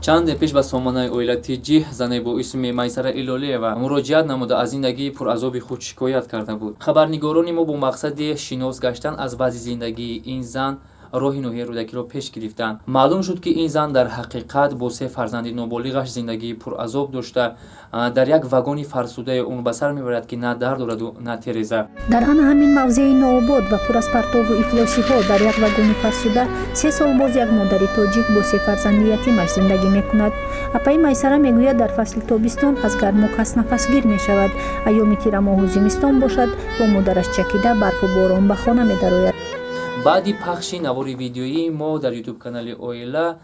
Чанде пеш ба сомонаи Оила ТЖ зане бо исми Майсара Илолиева муроҷиат намуда, аз зиндагии пуразоби худ шикоят карда буд. Хабарнигорони мо бо мақсади шинос гаштан аз вазъи зиндагии ин зан роҳи ноҳияи Рӯдакиро пеш гирифтанд. Маълум шуд, ки ин зан дар ҳақиқат бо се фарзанди ноболиғаш зиндагии пуразоб дошта, дар як вагони фарсудае умр ба сар мебарад, ки на дар дораду, на тереза. Дар ана ҳамин мавзеи нообод ва пур аз партову ифлосиҳо, дар як вагони фарсуда, 3 сол боз як модари тоҷик бо се фарзанди ятимаш зиндагӣ мекунад. Апаи Майсара мегӯяд, дар фасли тобистон аз гармо кас нафасгир мешавад, айёми тирамоҳу зимистон бошад, бо модараш чакида барфу борон ба хона медарояд. Баъди пахши навори видеоии мо дар Ютуб канали Оила,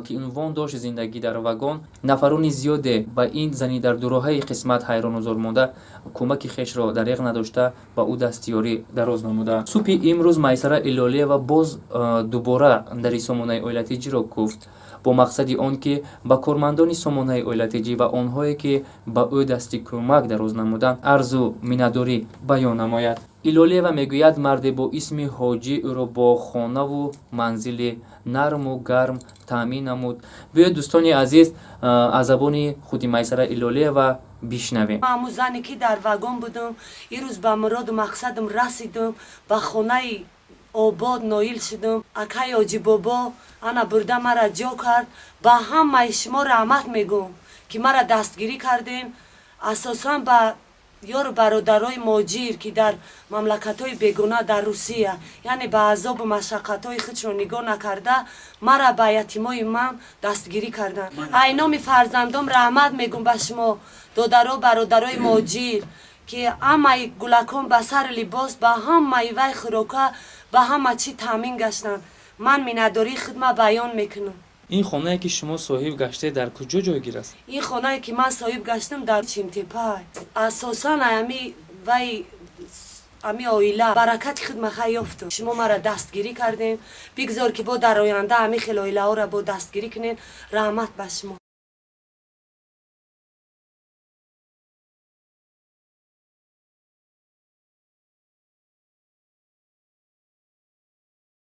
ки унвон дошт «Зиндагӣ дар вагон», нафарони зиёде ба ин зани дар дуроҳаи қисмат ҳайрону зор монда, кӯмаки хешро дареғ надошта, ба ӯ дастиёрӣ дароз намуда. Субҳи имрӯз Майсара Илолиева боз дубора дари сомонаи Оила ТЖ-ро куфт бо мақсади он ки ба кормандони сомонаи Оила ТЖ ва онҳое, ки ба ӯ дасти кӯмак дароз намуданд, арзу миннатдорӣ баён намояд. Илолиева мегӯяд, марде бо исми Ҳоҷӣ ӯро бо хонаву манзили нарму гарм таъмин намуд. Биёед, дӯстони азиз, аз забони худи Майсара Илолиева бишнавем. Ҳамун зане, ки дар вагон будум, ирӯз ба муроду мақсадам расидум, ба хонаи обод ноил шудум. Акаи Оҷибобо ана бурда мара ҷо кард. Ба ҳамаи шумо раҳмат мегӯм, ки мара дастгирӣ кардем, асосан ба ёру бародарои моҷир, ки дар мамлакатҳои бегона, дар Русия, яъне ба азобу машаққатҳои худшон нигоҳ накарда, мара ба ятимои ман дастгирӣ карданд. Ай номи фарзандом раҳмат мегӯм ба шумо, додаро, бародарои моҷир, ки ҳамаи гулакон ба сари либос, ба ҳамаи вай хӯрока, ба ҳама чӣ таъмин гаштанд. Ман миннатдории худма баён мекунам. Ин хонае, ки шумо соҳиб гаштед, дар куҷо ҷойгир аст? Ин хонае, ки ман соҳиб гаштам, дар Чимтепай. Асосан ами вай, ами оила баракати худма хай ёфтум. Шумо мара дастгирӣ кардем, бигзор, ки бо дар оянда ами хел оилаҳоро бо дастгирӣ кунед. Раҳмат ба шумо.